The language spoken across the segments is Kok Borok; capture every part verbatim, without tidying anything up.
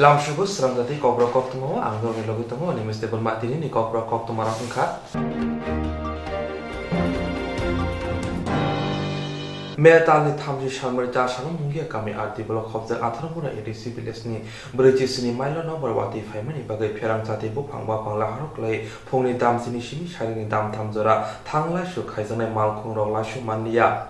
Lamsugo srang jati kokborok koktwma o ang norokni logi tongo, Animesh Debbarma. Tinini kokborok koktwma rok wngkha. May talni thamchi salmari cha salo Mungia kami R D block khopjak atharo mura A D C village ni brwichi sini mailo no borwati phaimani bagwi pherang chati buphang baphang laharo kwlai phungni dam chini simi sarini dam tham jora thang laisu khaijaknai malkhung rok laisu manliya.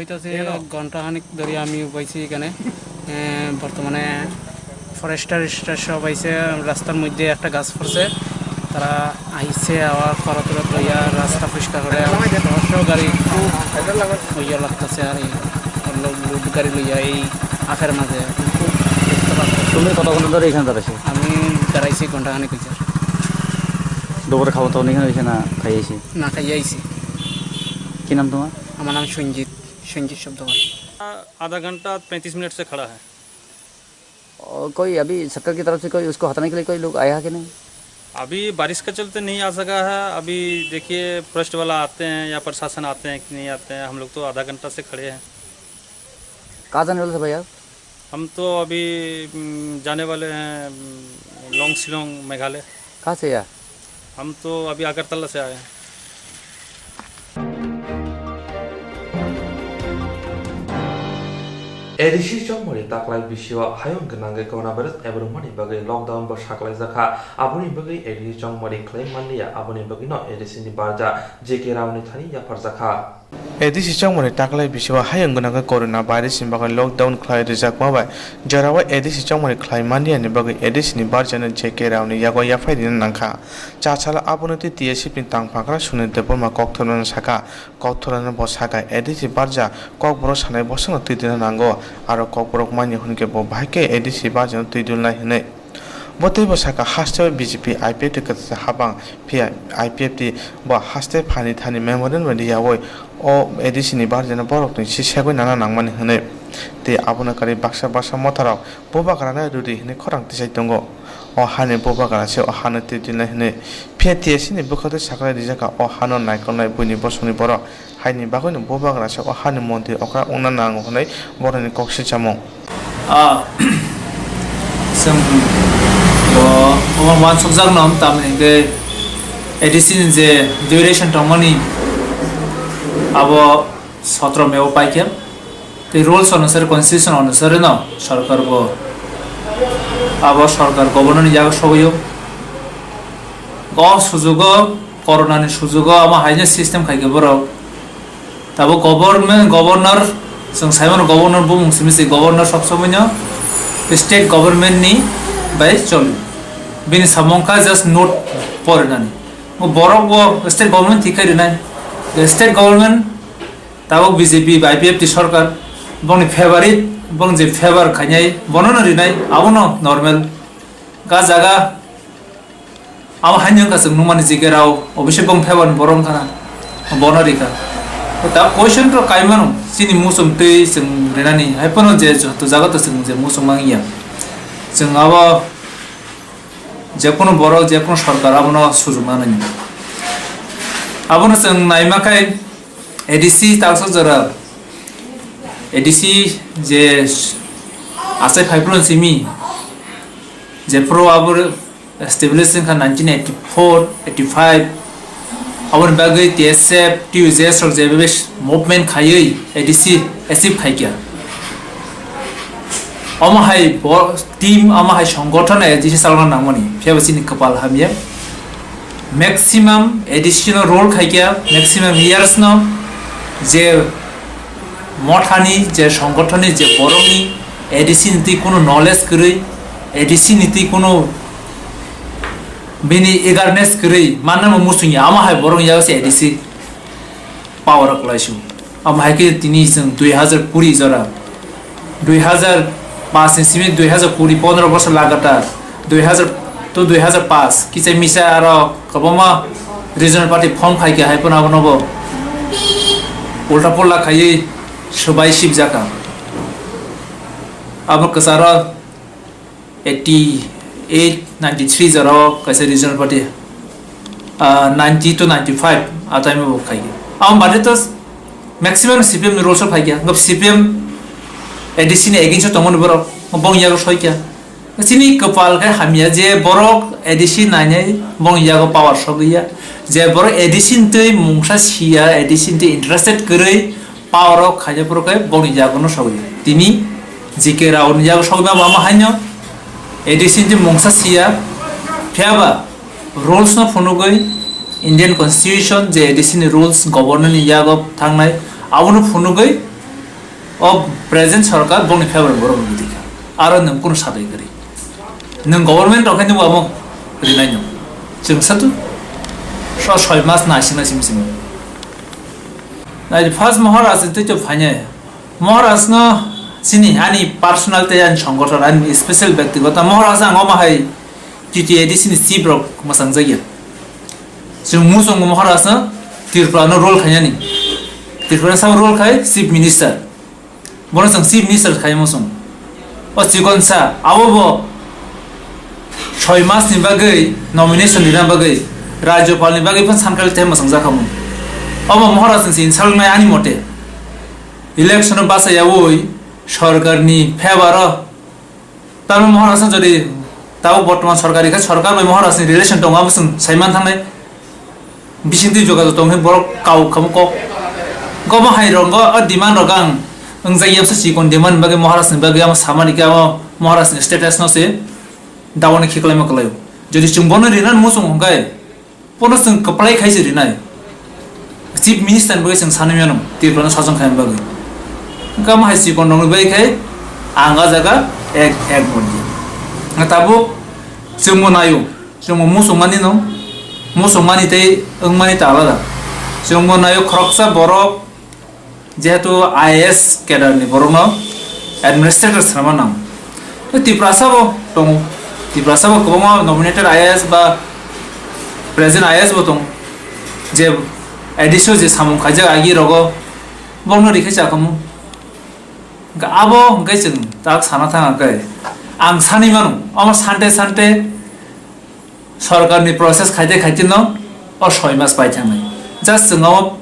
হইতাছে এক ঘন্টা খানিক ধরে আমি বইছি এখানে। এ, বর্তমানে Forster star সব আইছে, রাস্তার মধ্যে একটা গাছ পড়ছে, তারা আইছে আবার করাত টরাত লইয়া রাস্তা পরিষ্কার করে আবার সহ সহ গাড়ি খুব ইয়ে লাগতেছে আর এই লোড গাড়ি লইয়া এই আখের মাঝে খুব ব্যস্ত লাগতেছে। তুমি কতক্ষণ ধরে এখানে দাঁড়াইছো? আমি দাঁড়াইছি ঘন্টা খানিক হইছে। দুপুরে খাওয়া দাওয়া এখানে হয়েছে না খাইয়েছি? না, খাইয়ে আইছি। কি নাম তোমার? আমার নাম সঞ্জিত, সঞ্জিত শব্দ। आधा घंटा पैंतीस मिनट से खड़ा है। और कोई अभी सरकार की तरफ से कोई उसको हटाने के लिए कोई लोग आया है कि नहीं? अभी बारिश के चलते नहीं आ सका है। अभी देखिए, फॉरेस्ट वाला आते हैं या प्रशासन आते हैं कि नहीं आते हैं, हम लोग तो आधा घंटा से खड़े हैं। कहाँ जाने वाले थे भाई आप? हम तो अभी, उम, जाने वाले हैं, उम, लोंग शिलोंग, मेघालय। कहाँ से यार? हम तो अभी अगरतला से आए हैं। A D C Chongmari taklai bisio hayung gwnangwi coronavirus ebrwngmani bagwi lockdown bo saklaijakha. Aboni bagwi A D C Chongmari khlai manliya, aboni bagwino A D C ni barja J K Rao ni thani yapharjakha. A D C Chongmari taklai bisio hayung gwnangwi coronavirus ni bagwi lockdown khlai rijakma bai jorao A D C Chongmari khlai manliya ni bagwi A D C ni barjano J K Rao ni yago yaphai rina nangkha. Chasalo abono tei T S F ni tangphagra Sunil Debbarma kokthormano saka. Kokthormano bo saka, A D C barja kokborok sanai bosongno twi dina nango, aro kokborok manya hwnkhe bo bahai khe A D C barjano twi dulnai hwnwi. Bo teibo saka, haste B J P I P F T kwtal habang, phiya I P F T bo haste phani thani memorandum riyaui o A D C ni barjano borokni si segwi nana nangmani hwnwi. Tei abono karwi baksa baksa motharok bubagrano rwdi hwnwi khorang tisai tongo. O hani bubagra se o hano twi twinai hwnwi. Phiya T S C ni bwkhak tei saklai rijak kha o hano naikolnai buini bosongni borok. Haini bagwino bubagra se o hani montri okra wngna nango hwnwi borokni kok swchamung. Ah, chwng bo omo uansukjakno tamni hwnkhe A D C ni je duration tongmani abo sotro May o paikhe. Tei rules onusare, constitution onusare no sorkar bo, abo sorkar governor ni yago sogwi o. O sujugo, corona ni sujugo amo haino system khaikhe borok. Tabuk government, governor, chwng saimano governor bumung simi se governor sob somoi no state government ni bai choli. Bini samung kha just note porinani. O borok bo state government thik khe rinai. State government Tabuk B J P bai I P F T sorkar, bongni favorite, bong je favor khainai, bono no rinai, abono normal. Ga jaga, abo haino wngkha chwng nukmani J K Rao, obviously bong favor ni borok wngkha na, bono rikha. Ta question to kaimano, chini muchung twi chwng rinani, hai phano je joto jaga to chwng je muchung mangiya. Chwng abo jekunu borok, jekunu sorkar abono sujuma nani. Abono chwng naima khai, A D C taksa jora, A D C je achai phaiphuru simi, jephuru abo establish wngkha nineteen eighty-four, eighty-five, aboni bagwi T S F, T U J S rok je movement khaiwi A D C achieve khaikha. Omo hai bo team, omo hai songgothon A D C chalokna nangmani, phiya bo chini kwpal hamya. Maximum A D C no role khaikha, maximum years no je mothani, je songgothoni, je borokni A D C ni twi kunu knowledge kwrwi, A D C ni twi kunu Bini awareness kwrwi manna bo muchungya, amo hai borok yago se A D C power o kwlaisu. Amo hai khe tini chwng dui hazar kuri jora, dui hazar paanch ni simi dui hazar kuri, pondro bosor lagatar, dui hazar to dui hazar paanch kisa misa aro kwbangma regional party form khai khe hai phano abono bo ulta pulla khaiwi swbai sibjakha. Abo kwcharo eighty eight, ninety three jorao kaisa regional party, ah, ninety to ninety five a time o khai khe. Amo bade to maximum C P M ni rules o phai khe. Ngap C P M A D C ni against o tongmani borok, bong yago soi khe. Chini kwpal khe hamya je borok A D C nainai bong yago power sogwi ya. Je borok A D C ni twi mungsa siya, A D C ni twi interested kwrwi, power o khaina phuru khe bongni yago no sogwi. Tini G K Rao ni yago sogwi ma ma haino A D C ni mungsa siya. Phiya ba rules no phunugwi Indian Constitution je A D C ni rules governor ni yago thangnai abono phunugwi o present sarkar bongni favour borok ni dikha. Aro nwng kunu sadai kwrwi. Nwng government rok khe nwng amo rinai nwng. Chwng satu so soi mas naisingna simi simi. Nai first Maharaj ni twi to phainai. Maharaj no chini ani personal tei ani songgothon ani special byaktigoto. Maharaj ang omo hai T T A D C ni chief rok mwsang jakya. Chwng muchungo Maharaj no Tripura no rule khainani. Tripura no sabo rule khai chief minister. Bono chwng chief minister khai muchung. O chikon sa abo bo soi mas ni bagwi nomination rina bagwi Rajyapal ni bagwi phan sankali tei mwsang jakha mun. Omo Maharaj ni insult nai ani mote. Election o basa yawi sorkar ni favour o tamo Maharaj no jodi tabo bortoman sorkar ikha sorkar bai Maharaj ni relation tongo abo chwng saiman thangnai. Bising twi jogajog tong khe borok kau kamo kok. Gobo hai rok go o demand rok ang wngjak yamsa chikon demand bagwi Maharaj ni bagwi amo samani khe amo Maharaj ni status no se dawa ni khiklai ma kwlai. Jodi chwng bono rina muchung hwnkhe bono chwng kwplai khai se rinai. Chief minister ni bagwi chwng sanwi mano Tripura no sajong khai bagwi. Hwnkhe amo hai chikon rok ni bagwi khai ang o jaga ek ek vote di. Tabuk chwng bo naio. Chwngbo muchungmani no, muchungmani tei wngmani ta alada. Chwngbo naio khoroksa borok, jehetu I A S cadre ni borok no administrator swnama nang. Tei Tiprasa bo tongo, Tiprasa bo kwbangma nominated I A S ba present I A S bo tongo, je A D C o je samung khaijak agi rogo, bokno rikhe chakhamu. Hwnkhe abo hwnkhe chwng tak sana thang khe, ang sanwi mano, omo sante sante, sorkar ni process khaite khaite no o soi mas pai thangnai. Just chwng o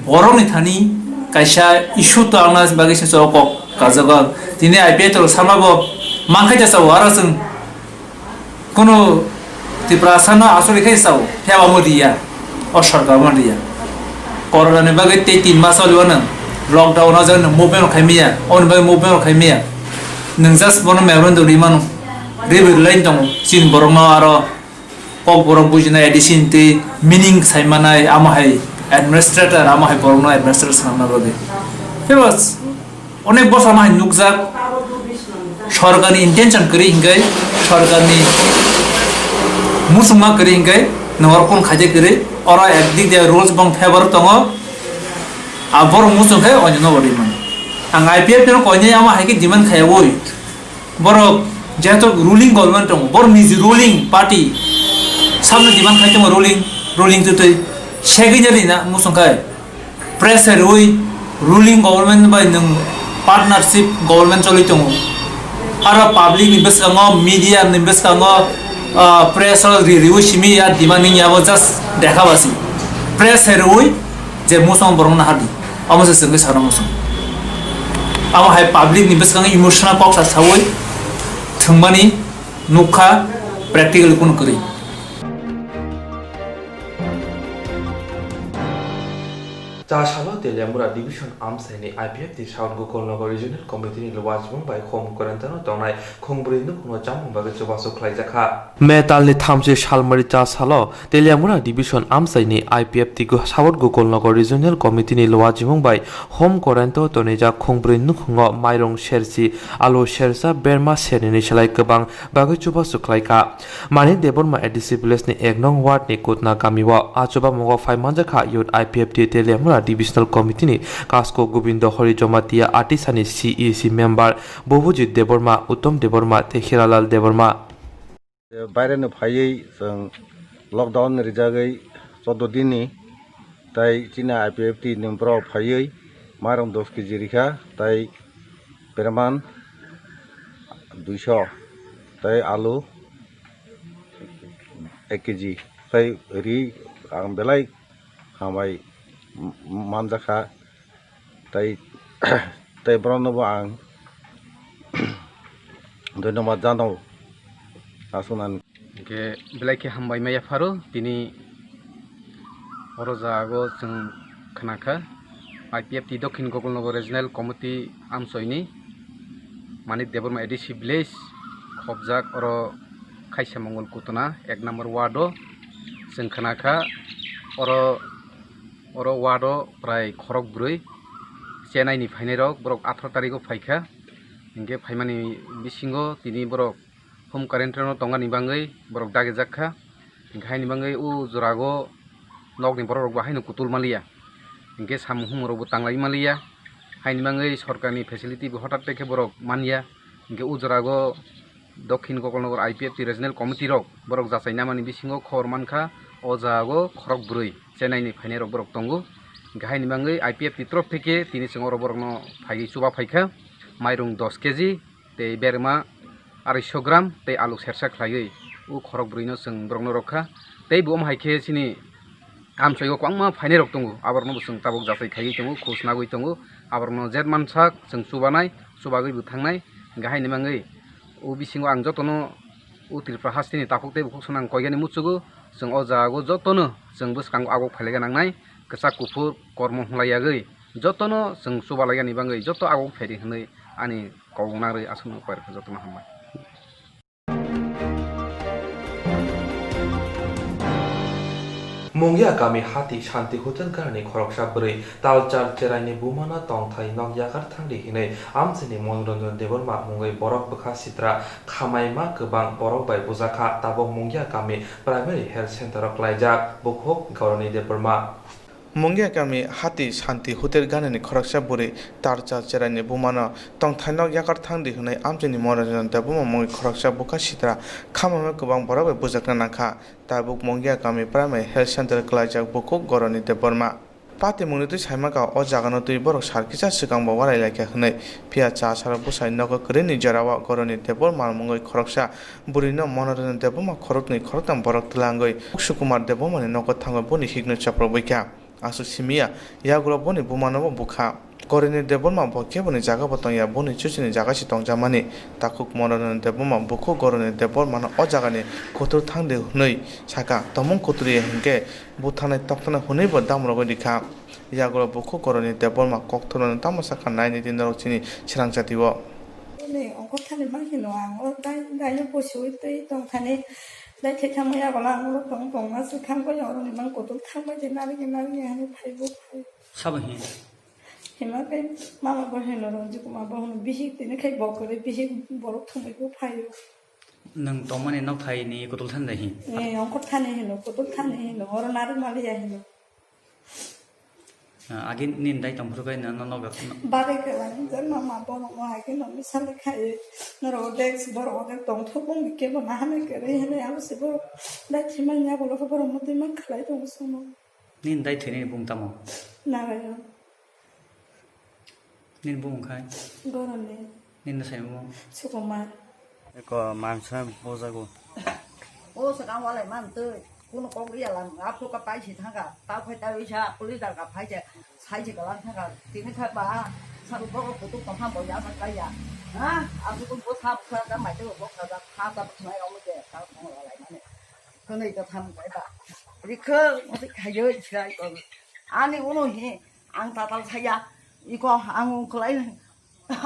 borok ni thani kaisa issue to angna bagwi se o kok kajago. Tini I P F to sama bo man khai jasa o aro chwng kunu Tiprasa no asuri khai sao, phiya bo amo riya, o sorkar amo riya. Corona ni bagwi tei tin mas o liwano lockdown o jagwi movement rok khai maya, oboni bagwi movement rok khai maya. Nwng just bono memorandum ri mano, ri bai rwlai tongo, chini borok no aro kok borok bujinai A D C ni twi meaning sai manai, amo hai administrator, amo hai borok no administrator swnamna bagwi. Phiya bo onek bosor ma hai nukjak, sorkar ni intention kwrwi hwnkhe, sorkar ni muchungma kwrwi hwnkhe, nwng oro kung khaide kwrwi, oro ekdik de rules bong favor tongo, a borok muchung khe onyo no bo ri mano. Ang I P F no koinai amo hai khe demand khaiwi, borok jehetu ruling government tongo, borok niji ruling party samno demand khai tongo, ruling, ruling twtwi segwi rina muchung khai. Press rwi ruling government bai nwng partnership government choli tongo. Aro public ni bwskango, media ni bwskango, ah, press o ri riwi simi ya demand ni abo just dekha basi. Press rwi je muchung borok no hadi. Amo se chwngwi sana muchung. Amo hai public ni bwskango emotional kok sa sawi thwngmani nukha practically kunu kwrwi. Chasalo Teliamura Division amchaini I P F T South Gokulnagar Regional Committee ni luachimung bai home quarantine o tongnai khongbwrwi nukhungno chamung bagwi chubachu khlaijakha. May talni thamchi salmari cha salo Teliamura Division amchaini I P F T Go-, South Gokulnagar Regional Committee ni luachimung bai home quarantine o tonijak khongbwrwi nukhungo mairung sersi, alu sersa, berma sernini selai kwbang bagwi chubachu khlaikha. Manik Debbarma A D C village ni ek nong ward ni Kutna kami o a chubamungo phai manjakha Youth I P F T Teliamura Divisional Committee ni Kasko Gobindo Hori Jamatia, Atisani C E C member Bobujit Debbarma, Uttom Debbarma tei Hiralal Debbarma. Baire no phaiwi chwng lockdown rijagwi chordo din ni, tai chini I P F T ni borok phaiwi mairung dos kg rikha, tai berman duiso, tai alu ek kg, tai ri ang belai hambai manjakha, tai, tai borokno bo ang dhonyobad janao, aswk nang. Hingke belai khe hambai maya pharo tini oro jago chwng khna kha I P F T Dokhin Gokulnagar Regional Committee amchoini Manik Debbarma A D C village khobjak oro Khaisa Mongol Kutna ek number ward o chwng khna kha oro, oro ward o prai khorok bwrwi chenai ni phainai rok borok atharo tarikh o phaikha hingke phaimani bisingo tini borok home quarantine o tongani bagwi borok dagijak kha. Hingke haini bagwi o jorago nokni borok rok bo haino kutul maliya. Hingke samung humung rok bo tanglai maliya. Haini bagwi sorkarni facility bo hotat khe borok manya. Hingke o jorago Dokhin Gokulnagar I P F T Regional Committee rok borok jachai namani bisingo khobor mankha o jago khorok bwrwi chenai ni phainai rok borok tongo. Hingke haini bagwi I P F T torof theke tini chwng oro borokno phaiwi chuba phaikha mairung dos kg, tei berma arai sho gram tei alu sersa khlaiwi o khorok bwrwino chwng borokno rwkha. Tei bo omo hai khe chini amchoigo kwbangma phainai rok tongo, aborokno bo chwng tabuk jachai khaiwi tongo, khus nagwi tongo, aborokno jet mansak chwng chubanai, chubagwi bo thangnai. Hingkhe haini bagwi o bisingo ang jotono o Tripura hasteni takhuk tei bukhuk swnang koigani muchugo, chwng o jago jotono chwng bwskango aguk phailaina nangnai, kwchak kuphur kormo hwnlaiyagwi jotono chwng chubalainani bagwi joto aguk phaidi hwnwi ani kok nangrwi aswkno koi rwkha, jotono hambai. Mungia kami hati Shanti Hotel ganani khoroksa bwrwi talchar cheraini bumano tongthai nok yakar thangdi hinwi amchaini Monoranjan Debbarma mungwi borok bwkha sitra khamaima kwbang borok bai bujakha. Tabuk Mungia kami Primary Health Center o klaijak bukhuk Gaurani Debbarma. Mungia kami hati Shanti Hotel ganani khoroksa bwrwi talchar cheraini bumano tongthai nok yakar thangdi hwnwi amchaini Monoranjan Debbarma mungwi khoroksa bwkha sitra khamaima kwbang borok bai bujakna nangkha. Tabuk Mungia kami Primary Health Center klaijak bukhuk Gaurani Debbarma. Patimungni twi saimaka o jagano twi borok sal kisa swkang bo walai laikha hwnwi, phiya cha salo bwsai nogo kwrwini jorao Gaurani Debbarma mungwi khoroksa bwrwino Monoranjan Debbarma khoroknwi khoroktham borok twlangwi Sukumar Debbarmani nogo thangwi boni hikno chopropbaikha. Aswk simiya, yagulo boni bumano bo bukha. Gaurani Debbarma bo keboni jaga bo tongya, boni chuchini jaga se tongjakmani. Takhuk Monoranjan Debbarma bukhuk Gaurani Debbarmano o jagani kuthur thangdi hwnwi saka, tomung kuthurya hinkhe butharnai tokthana hwnwi bo damrogwi rikha. Yagulo bukhuk Gaurani Debbarma kokthorno tamo sakha naini di norok chini srang jatio. Nini ongkor thani ma hino ang o dai, daino bosiwi twi tong thani dai thai thangma yagulo ang oro tong tongma se thangbai oroni mang kuthur thangbai de narigi narigi hani phaibo phai. Sabo hin? Hima khe mama bo hino Ranjit Kumar bo hino bihik tini khai bo kwrwi bihik borok thumui bo phaio. Nwng tongmani nok thaini kutul thani da hin? Eh, ongkor thani hino, kutul thani hino, oro naruk maliya hino. Ah, agi nini dai tongphuru kai na, no, no, no. Bare kwrwng je mama borok no hai khe no misali khai norok odek borok odek tongthok bong kebo nahani kwrwi hinwi abo se borok dai thimani abo lokho borok mutwi man khlai tongo sono. Nini dai thwinani bung tamo? Narayan. Nini bung khai? Goroni. Nini sai mo? Sukumar. Eko mansa bojago. O swkang walai man twi. Kuno kok ria lang. Aphu ka pai si thangka. Ta phai ta wisa puli dar ka phai je. Sai je ka lang thangka. Tini khai ba. Saru bogo putu tong ham bo ya sa kai ya. Ha? Aphu kun bo sa sa ka mai to bo ka da. Ha ta phai ong je. Ta thong walai mane. Kwnwi ka tham bai ba. Rikha, mati khayo chai ko. Ani uno hi, Ang tatal saya, iko ang ungkulai,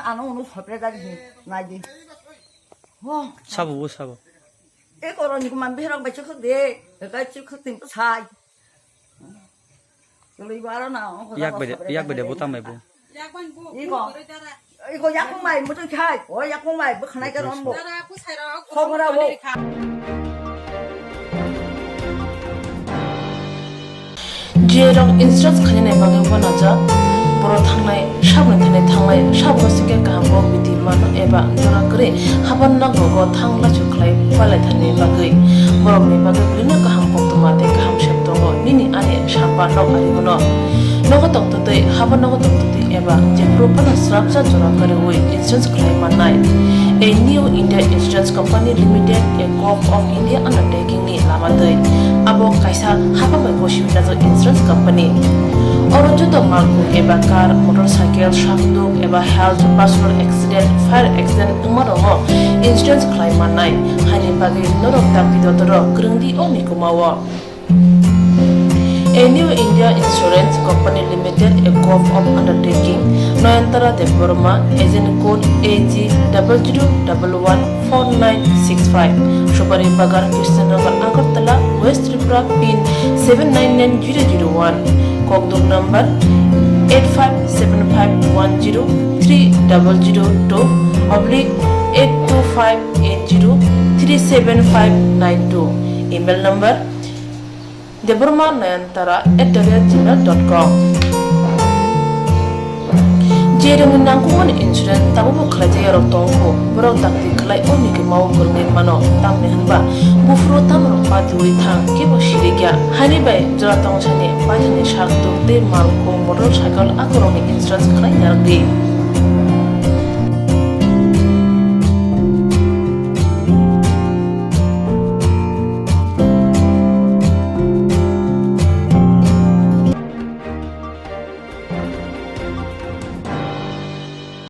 ano unu sopre dari hi, nai di. Ho. Sabo, bo sabo. Iko roni kuma berok bai chukuk de, bai chukuk tin sai. Tului baro na, ungkul Yak bede, sopre yak bede dari. Butam bai bu. Iko. Iko yakung mai mutu khai. O yakung mai bwkhanai ka rombo. Khobora bo. Jerok insurance khainani bagwi uanajak. Borok thangnai, saboni thani thangnai, saboni sikhe kaham bo biti mano eba jora kwrwi haban nogo thang lachu khlai palai thani bagwi. Borokni bagwi belino kaham koktwma tei kaham sep tongo nini ani samba nok ari bono. Nogo tongtwtwi, habo nogo tongtwtwi eba jephuru phano srapsa jora kwrwi insurance khlai mannai. A New India Insurance Company Limited, a Gov of India undertaking ni lama twi. Abo kaisa hapang bai gosi wngjak insurance company. Oro joto malkhung eba car, motorcycle, sakduk eba health, personal accident, fire accident wngma rokno insurance khlai mannai. Haini bagwi norok dakti dotoro kwrwng di o mikuma o. A New India Insurance Company Limited, a Gov of Undertaking, Noyantara Debbarma, agent code A G double zero double one four nine six five, Subari Bagan, Krishnanagar, Agartala, West Tripura, pin seven nine nine zero zero one, Kokdum number eight five seven five one zero three double zero two oblique eight two five eight zero three seven five nine two, email number Debbarma Nayantara at the rate gmail dot com. Jerokni nangkukmani insurance tabukbo khlaijak yarok tongkho, borok dakti khlai o mikuma o kwrwngwi mano, tamni hwnba buphuru tamrok patiui thang kebo sirikya. Haini bai jora tongsani paithani sakduk tei malkhung motorcycle akorokni insurance khlai narwkdi.